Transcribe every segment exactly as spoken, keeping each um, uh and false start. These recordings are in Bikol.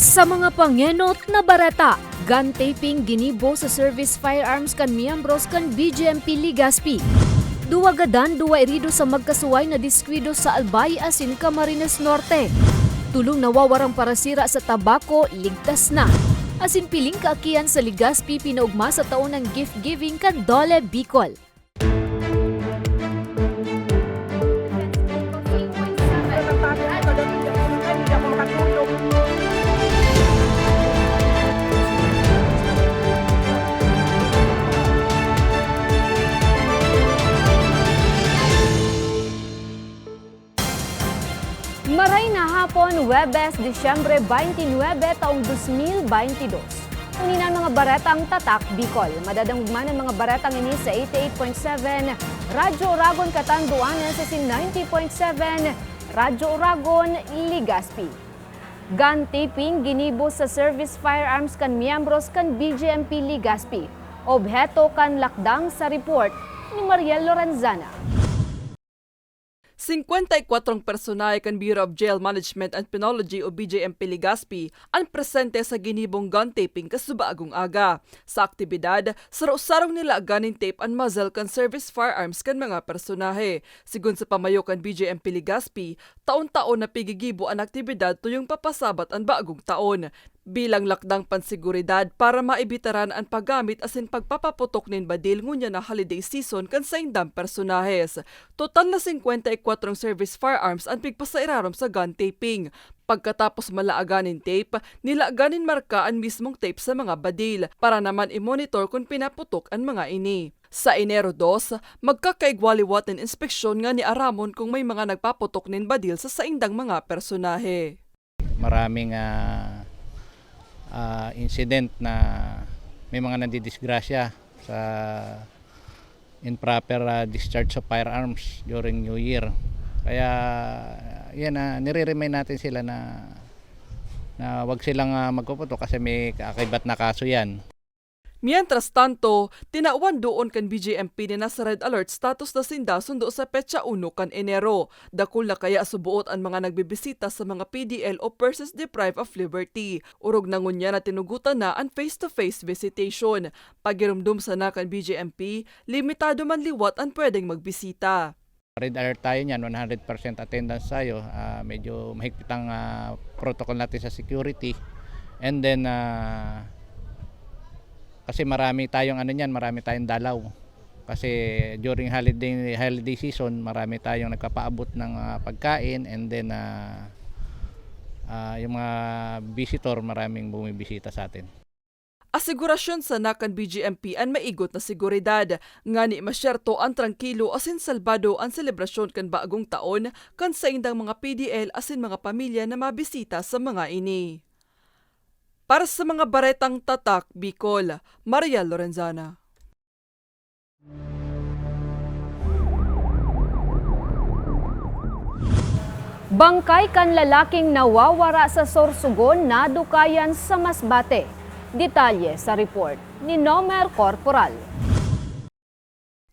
Sa mga pangenot na bareta, gun taping ginibo sa service firearms kan miyembros kan B J M P Legazpi. Duwa gadan, duwa herido sa magkasuway na diskwido sa Albay asin Camarines Norte. Tulong nawawarang parasira sa tabako, ligtas na. Asin piling kaakian sa Legazpi pinaogma sa taon ng gift giving kan DOLE Bicol. Maray na hapon, Huwebes, Disyembre twenty-nine, taong dos mil baynte dos. Uni na an mga baretang Tatak Bicol. Madadangog man an mga baretang ini sa eighty-eight point seven Radyo Oragon, Catanduanes, asin ninety point seven Radyo Oragon, Legazpi. Gun taping ginibo sa service firearms kan miyembros kan B J M P Legazpi. Obheto kan lakdang sa report ni Mariel Lorenzana. Singkwenta y kwatro personahe kan Bureau of Jail Management and Penology o B J M P Legazpi an presente sa ginibong gun taping kasubagong aga. Sa aktibidad, saro-sarong nilagan nin tape an muzzle kan service firearms kan mga personahe. Sigon sa pamayo kan B J M P Legazpi, taon-taon na pigigibo an aktibidad tuyong papasabat an bagong taon. Bilang lakdang panseguridad para maibitaran an paggamit asin pagpapaputok nin badil ngunyan na holiday season kan saindang personahes. Total na singkwenta y kwatro service firearms an pigpasairarom sa gun taping. Pagkatapos malaagan nin tape, nilagan nin marka an mismong tape sa mga badil para naman i-monitor kun pinaputok an mga ini. Sa Enero dos, magkakaigwa liwat nin inspeksyon nganing aramon kung may mga nagpaputok nin badil sa saindang mga personahe. Maraming, ah, ah, incident na may mga nadidisgrasya sa improper, ah, discharge of firearms during New Year. Kaya, yan, ah, nire-remind natin sila na, na wag silang, ah, magpuputok kasi may kaakibat na kaso yan. Mientras tanto, tinawan doon kan B J M P na nasa red alert status na sinda sundo sa petsa uno kan Enero. Dakul na kaya suboot an mga nagbibisita sa mga P D L o persons deprived of liberty. Orog na ngunyan na tinugotan na an face-to-face visitation. Pagiromdom sana kan B J M P, limitado man liwat an pwedeng magbisita. Red alert tayo niyan, one hundred percent attendance tayo. Ah, medyo mahigpit ang, ah, protocol natin sa security. And then, ah, kasi marami tayong ano niyan, marami tayong dalaw. Kasi during holiday, holiday season, marami tayong nagpapaabot ng, ah, pagkain, and then, ah, ah, yung mga visitor, maraming bumibisita sa atin. Asigurasyon sana kan B J M P an maigot na seguridad, ngani masyerto an trangkilo asin salbado an selebrasyon kan bagong taon kan saindang mga P D L asin mga pamilya na mabisita sa mga ini. Para sa mga baretang Tatak Bicol, Mariel Lorenzana. Bangkay kan lalaking nawawara sa Sorsogon nadukayan sa Masbate. Detalye sa report ni Nomer Corporal.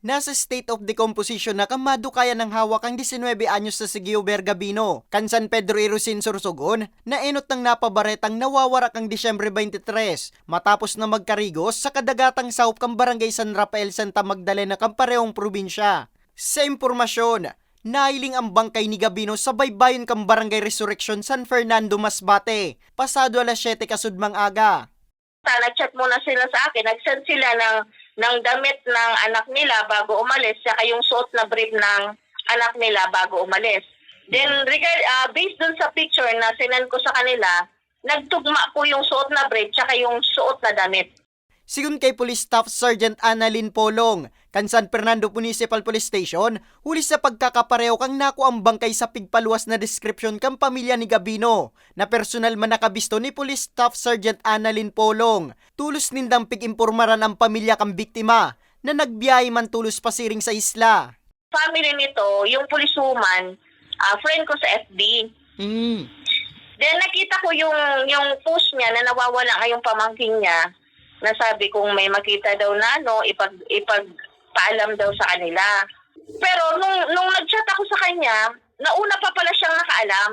Nasa state of decomposition na kan madukayan an hawak kan disinwebe anyos na si Giober Gabino, kan San Pedro Irosin, Sorsogon, na enot nang napabaretang nawawara kan Disyembre twenty-three, matapos na magkarigos sa kadagatang sahop kan Barangay San Rafael, Santa Magdalena kan parehong probinsya. Sa impormasyon, nahiling an bangkay ni Gabino sa baybayon kan Barangay Resurreccion, San Fernando, Masbate, pasado alas siyete kasudmang aga. Nag-chat muna sila sa akin, nag-send sila ng, ng damit ng anak nila bago umalis, saka yung suot na brief ng anak nila bago umalis. Then, regard, ah, based dun sa picture na sinend ko sa kanila, nagtugma po yung suot na brief tsaka yung suot na damit. Sigon kay Police Staff Sergeant Annalyn Polong, kan San Fernando Municipal Police Station, huli sa pagkakapareho kan nakuang bangkay sa pigpaluwas na deskripsyon kan pamilya ni Gabino, na personal man nakabisto ni Police Staff Sergeant Annalyn Polong. Tolos nindang pig-impormaran an pamilya kan biktima na nagbiyahe man tolos pasiring sa isla. Family nito, yung policewoman, ah, friend ko sa F B. Mm. Then nakita ko yung yung post niya na nawawala nga yung pamangkin niya, na sabi kung may makita daw na ano, ipag ipagpaalam daw sa kanila. Pero nung nung nag-chat ako sa kanya, nauna pa pala siyang nakaalam.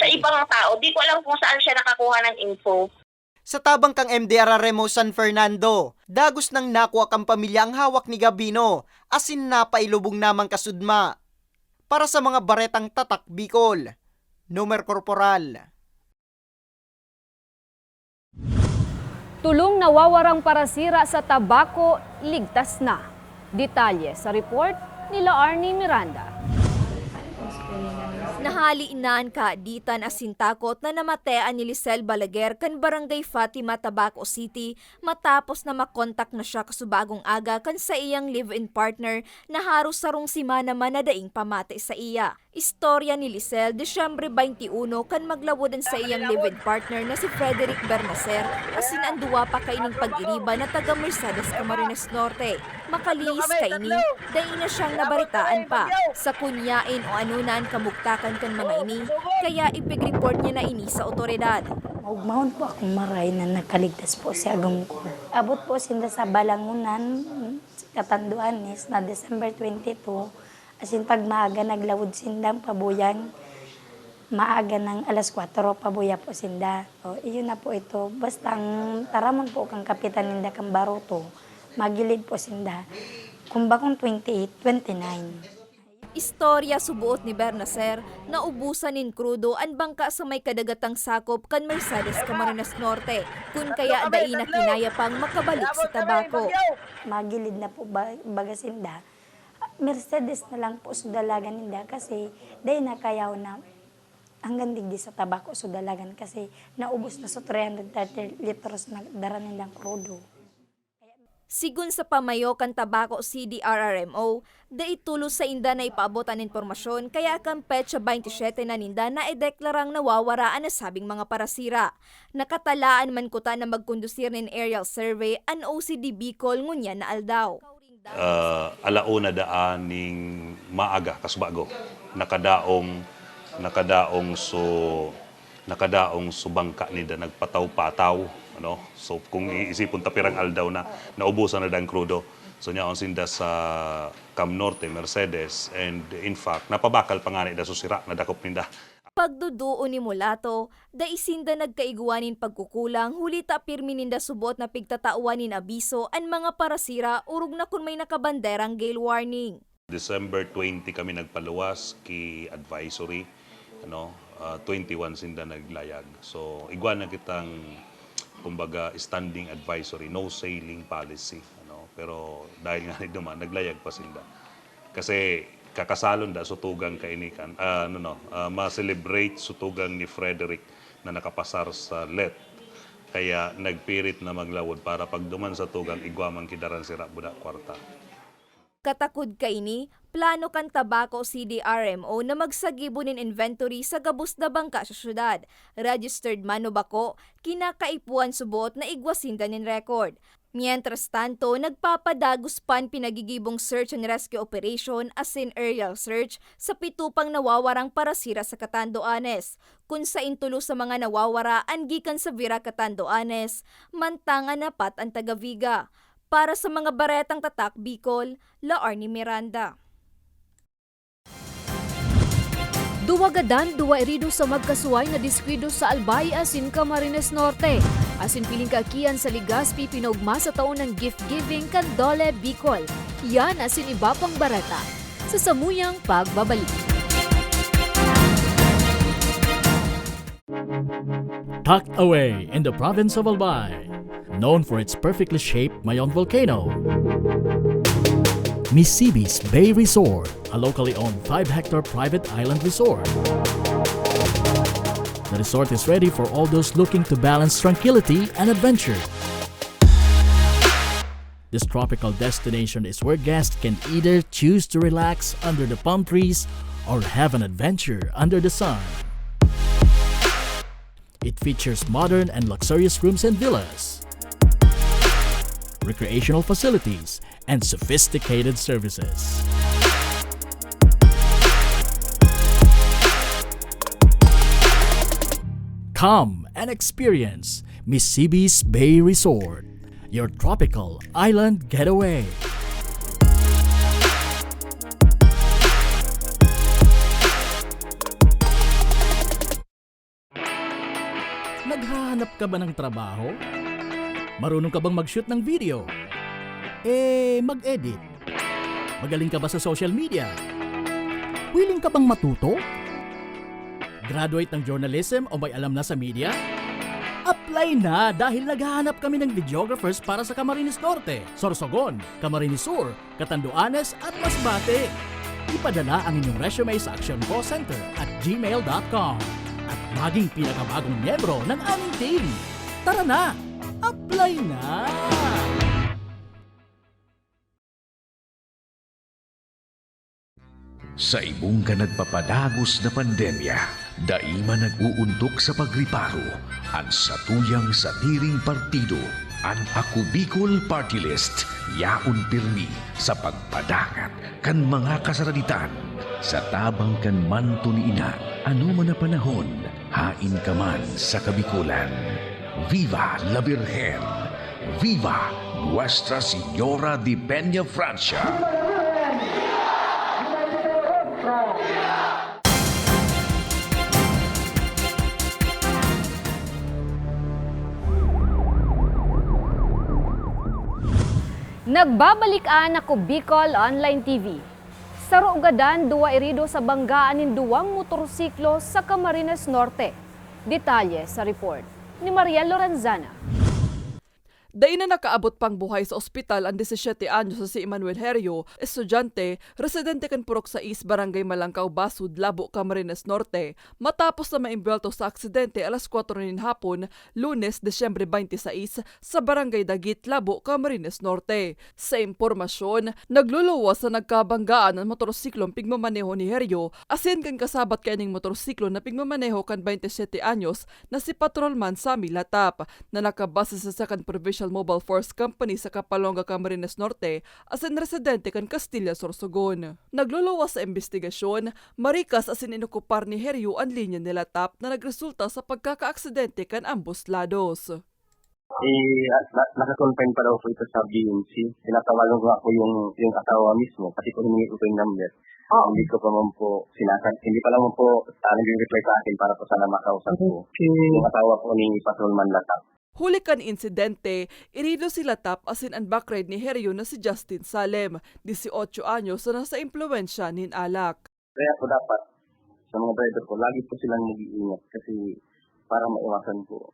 Sa ibang tao, di ko alam kung saan siya nakakuha ng info. Sa tabang kan M D R R M O San Fernando, dagos nang nakua kan pamilya ang hawak ni Gabino asin napailubong na man kasudma. Para sa mga baretang Tatak Bicol, Nomer Corporal. Tulong nawawarang parasira sa tabako, ligtas na. Detalye sa report nila Arnie Miranda. Nahali na an kaaditan asin takot na namatean ni Lisel Balaguer kan Barangay Fatima, Tabaco City, matapos na makontak na siya kasubagong aga kan saiyang live-in partner na haros sarong semana man na daing pamate saiya. Istorya ni Lisel, Disyembre twenty-one, kan maglawod an saiyang live-in partner na si Frederick Bernacer, asin an duwa pa kaining pag-iriba na taga Mercedes, Camarines Norte. Makalihis kaini, dai na siyang nabaritaan pa. Sa kunyain o ano na an kamugtakan kan mga ini, kaya ipig-report niya na ini sa otoridad. Maugmahon po akong maray na nakaligtas po si agom ko. Abot po sinda sa Balangunan, Catanduanes, na December twenty-two. Asin pag maaga naglawod sindang pabuyang, maaga ng alas kwatro, pabuya po sinda. O, iyon na po ito. Basta ang taramon po kan kapitan ninda kan baruto, magilid po sinda. Kung bakong twenty-eight, twenty-nine. Istorya, suboot ni Bernacer, naubusan nin krudo an bangka sa may kadagatang sakop kan Mercedes, Camarines Norte, kun kaya dai na kinaya pang makabalik sa tabako. Magilid na po ba-, baga sinda. Mercedes na lang po so dalagan ninda kasi dai na kayaw na hanggang digdi sa tabako so dalagan kasi naubos na so three hundred thirty litros na dara nindang krudo. Sigon sa pamayo kan Tabaco C D R R M O, dai tolos sainda na ipaabot an impormasyon kaya kan petsa twenty-seven na ninda naideklarang nawawara an nasabing mga parasira. Nakatalaan man kuta na magkondusir nin aerial survey an O C D Bicol ngunyan na aldaw. Ah, ala una daan ning maaga, kasubago, nakadaong, nakadaong so, nakadaong so bangka ninda nagpataw-pataw, ano? So, kung iisipon ta pirang aldaw na, naubusan na dang krudo. So, nyaon sinda sa Cam Norte, Mercedes, and in fact, napabakal pa ngani da so sira na dakop ninda. Pagduduon ni Mulato, dai sinda nagkaigwa nin pagkukulang huli ta pirmi ninda subot na pigtatawan nin abiso an mga parasira orog na kun may nakabanderang gale warning. December twenty kami nagpaluwas ki advisory, ano, ah, twenty-one sinda naglayag. So, igwa na kitang, kumbaga, standing advisory, no sailing policy, ano. Pero dahil nga ni duman, naglayag pa sinda. Kasi kakasalon da so tugang kaini kan, ah, ano, no, ah, ma-celebrate so tugang ni Frederick na nakapasar sa let. Kaya nagpirit na maglawod para pagduman sa tugang, igwa man ki daran sira buda kwarta. Katakod kaini, plano kan Tabaco C D R M O na magsagibo nin inventory sa gabos na bangka sa syudad. Registered man o bako, kinakaipuhan subot na igwa sinda nin record. Mientras tanto, nagpapadagos pa an pinagigibong search and rescue operation asin aerial search sa pito pang nawawarang parasira sa Catanduanes, kun sain tolo sa mga nawawara an gikan sa Virac, Catanduanes, mantang an apat an taga Viga. Para sa mga baretang Tatak Bicol, La Arnie Miranda. Duwa gadan, duwa herido sa magkasuhay na diskwido sa Albay asin Camarines Norte. Asin piling kaakian sa Legazpi pinaogma sa taon ng gift giving kan Dole Bicol. Yan asin iba pang bareta sa samuyang pagbabalik. Tucked away in the province of Albay, known for its perfectly shaped Mayon volcano, Misibis Bay Resort, a locally owned five-hectare private island resort. The resort is ready for all those looking to balance tranquility and adventure. This tropical destination is where guests can either choose to relax under the palm trees or have an adventure under the sun. It features modern and luxurious rooms and villas, recreational facilities, and sophisticated services. Come and experience Misibis Bay Resort, your tropical island getaway. Naghahanap ka ba ng trabaho? Marunong ka bang mag-shoot ng video? Eh, mag-edit? Magaling ka ba sa social media? Willing ka bang matuto? Graduate ng journalism o may alam na sa media? Apply na, dahil naghahanap kami ng videographers para sa Camarines Norte, Sorsogon, Camarines Sur, Catanduanes at Masbate. Ipadala ang inyong resume sa actioncallcenter at gmail dot com at maging pinakabagong miyembro ng aming team. Tara na! Apply na! Sa ibong kan nagpapadagos na pandemya, dai man nag-uuntok sa pagriparo an satuyang sadiring partido. An Ako Bicol Party List yaon pirmi sa pagpadangat kan mga kasaraditan. Sa tabang kan manto ni ina, anoman na panahon, haen ka man sa Kabikolan. Viva la Virgen! Viva Nuestra Señora de Peña Francia! Nagbabalik an Ako Bicol Online T V. Saro gadan, duwa irido sa banggaan nin duwang motorsiklo sa Camarines Norte. Detalye sa report ni Mariel Lorenzana. Dai na nakaabot pang buhay sa ospital an disisiete anyos na si Emmanuel Herio, estudyante, residente kan Purok sais, Barangay Malangkaw, Basud, Labo, Camarines Norte, matapos na maimbwelto sa aksidente alas kwatro nin hapon, Lunes, Disyembre twenty-six, sa Barangay Dagit, Labo, Camarines Norte. Sa impormasyon, nagluluwas sa nagkabanggaan an motorsiklong pigmamaneho ni Herio asin kan kasabat kaining motorsiklo na pigmamaneho kan twenty-sete anyos na si Patrolman Sammy Latap, na nakabase sa Second Provincial Mobile Force Company sa Kapalonga, Camarines Norte, asin residente kan Castilla, Sorsogon. Nagluluwas sa imbestigasyon, marikas asin inokupar ni Herio an linya ni Latap na nagresulta sa pagkakaaksidente kan ambos lados. Eh, na, naka-confine pa daw po ito sa B M C. Tinatawagan ko nga po yung, yung asawa mismo kasi po humingi ko po yung number. Oo. Hindi ko pa man po sinasag, hindi pa lang po uh, nagre-reply sa akin para po sana makausap ko. Okay. Yung asawa po ni Patrolman Latap. Huli kan insidente, irido si Latap asin an backride ni Herio na si Justin Salem, dieciocho anyos, na nasa impluwensya nin alak. Kaya po dapat sa mga driver po, lagi po silang mag-iingat kasi para maiwasan po.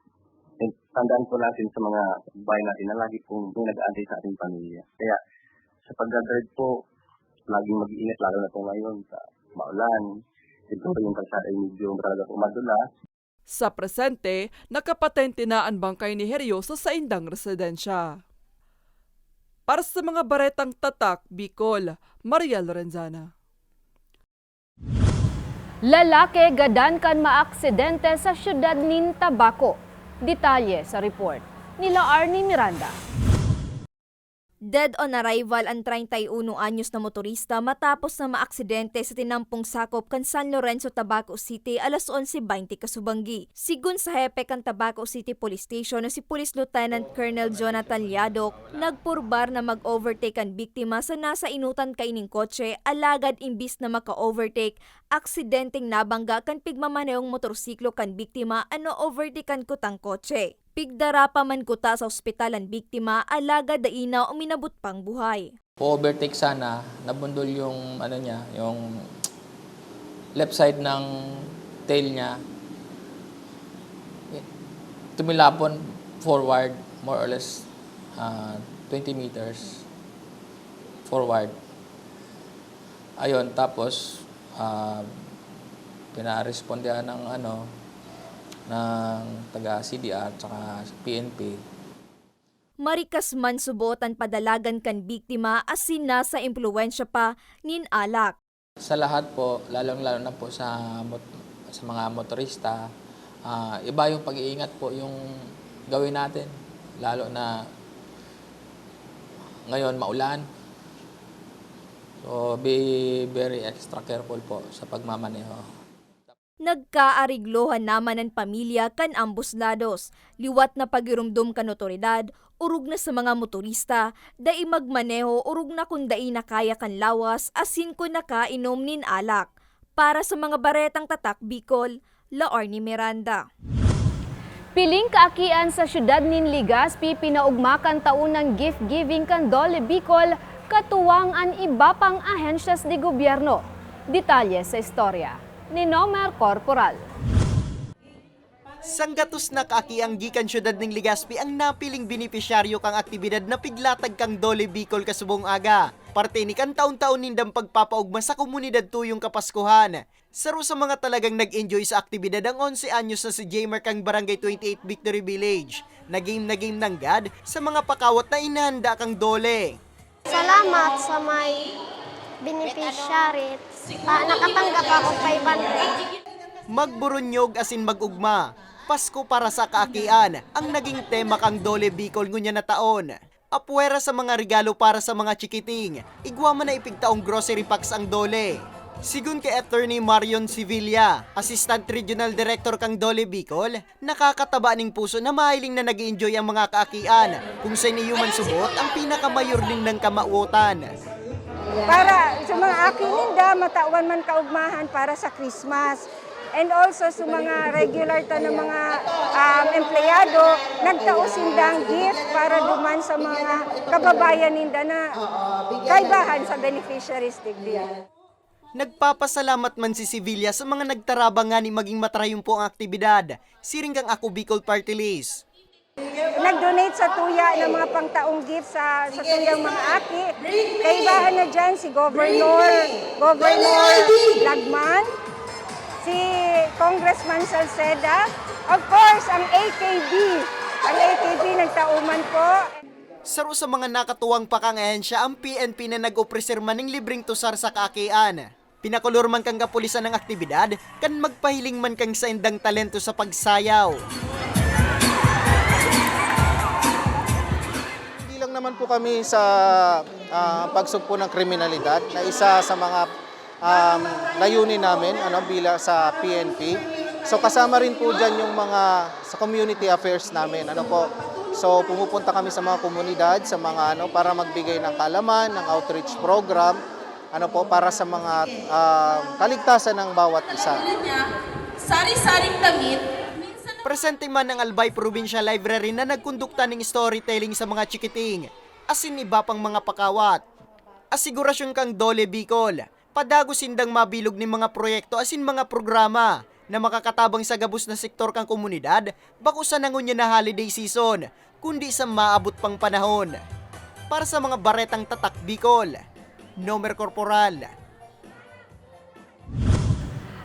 And tandaan po natin sa mga bahay natin na lagi pong may nag-aantay sa ating pamilya. Kaya sa pag-drive po, laging mag-iingat lalo na po ngayon sa maulan. Siguro yung kalsada ay medyo talaga po madulas. Sa presente, nakapatente na an bangkay ni Herio sa saindang residensya. Para sa mga baretang tatak, Bicol, Maria Lorenzana. Lalaki gadan kan maaksidente sa siyudad nin Tabaco. Detalye sa report nila Arnie Miranda. Dead on arrival an treinta y uno anyos na motorista matapos na maaksidente sa tinampong sakop kan San Lorenzo, Tabaco City, alas onse baynte kasubanggi. Sigon sa hepe kan Tabaco City Police Station na si Police Lieutenant Colonel Jonathan Liadoc, nagpurbar na mag-overtake an biktima sa nasa inotan kaining kotse, alagad imbis na maka-overtake, aksidenteng nabangga kan pigmamanehong motorsiklo kan biktima an na-overtakean kutang kotse. Pigdara pa man kuta sa ospital an biktima, alagad dai na uminabot pang buhay. O-overtake sana, nabundol yung ano niya, yung left side ng tail niya. Tumilapon forward, more or less ah, twenty meters forward. Ayun, tapos ah, pinarespondehan ng ano, ng taga C D R tsaka P N P. Marikas man suboot an padalagan kan biktima asin nasa impluwensya pa nin alak. Sa lahat po, lalong-lalo na po sa mot- sa mga motorista, ah, iba yung pag-iingat po yung gawin natin, lalo na ngayon maulan. So be very extra careful po sa pagmamaneho. Nagkaariglohan naman an pamilya kan ambos lados. Liwat na pagiromdom kan otoridad, orog na sa mga motorista, dai magmaneho orog na kun dai na kaya kan lawas asin kun nakainom nin alak. Para sa mga baretang tatak Bicol, La Arnie Miranda. Piling kaakian sa siyudad nin Legazpi pinaogma kan taon ng gift-giving kan DOLE Bicol, katuwang an iba pang ahensyas de gobyerno. Detalye sa istorya ni Nomer Corporal. Sanggatos na kaakiang gikan siyudad nin Legazpi ang napiling benepisyaryo kan aktibidad na piglatag kan DOLE Bicol kasubong aga. Parte ini kan taon-taon nindang pagpapaogma sa komunidad tuyong Kapaskuhan. Saro sa mga talagang nag-enjoy sa aktibidad ang onse anyos na si Jamer kan Barangay twenty-eight Victory Village. Nagim-nagim nanggad sa mga pakawat na inihanda kang DOLE. Salamat sa may beneficiary. Pa, nakatanggap ako five hundred. Magburunyog asin mag-ugma. Pasko para sa kaakian ang naging tema kang DOLE Bicol ngunyan na taon. Apwera sa mga regalo para sa mga chikiting, igwa man na ipigtaong grocery packs ang DOLE. Sigon kay Attorney Marion Sevilla, Assistant Regional Director kang DOLE Bicol, nakakataba ning puso na mahiling na nag-i-enjoy ang mga kaakian, kung sa iyo man subot ang pinakamayor nindang kamawotan. Para sa mga aki ninda, matawan man kaugmahan para sa Christmas. And also sa mga regular ta na mga, um, empleyado, nagtao sindang gift para duman sa mga kababayan ninda na kaibahan sa beneficiaries digdi. Nagpapasalamat man si Sevilla sa mga nagtarabang ngani maging matrayumpo ang aktibidad, siring kang Ako Bicol Party List. Nag-donate sa tuya ng mga pangtaong gift sa, sa tuyang mga aki. Kaibahan na dyan si Governor, Governor Lagman, si Congressman Salceda, of course, ang A K B. Ang A K B nagtao man po. Saro sa mga nakatuwang pakang ahensya ang P N P na nag-opreser man ning libreng tusar sa kaakian. Pinakolor man kan kapulisan ang aktibidad, kan magpahiling man kan saindang talento sa pagsayaw. Hindi lang naman po kami sa, ah, pagsugpo ng kriminalidad na isa sa mga, um, layunin namin, ano, bila sa P N P. So, kasama rin po dyan yung mga sa community affairs namin, ano po. So, pumupunta kami sa mga komunidad, sa mga, ano, para magbigay ng kaalaman, ng outreach program, ano po, para sa mga, ah, kaligtasan ng bawat isa. Sari-saring damit. Presente man ang Albay Provincial Library na nagkondukta ning storytelling sa mga chikiting, asin iba pang mga pakawat. Asigurasyon kang DOLE Bicol, padagos sindang mabilog nin mga proyekto asin mga programa na makakatabang sa gabos na sektor kan komunidad, bako sana ngunyan na holiday season, kundi sa maabot pang panahon. Para sa mga Baretang Tatak Bicol, Nomer Corporal.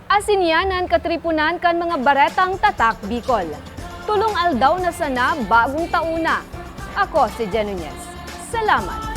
Asin yan an katriponan kan mga Baretang Tatak Bicol. Tolong aldaw na sana, bagong taon na. Ako si Jen Nunez. Salamat!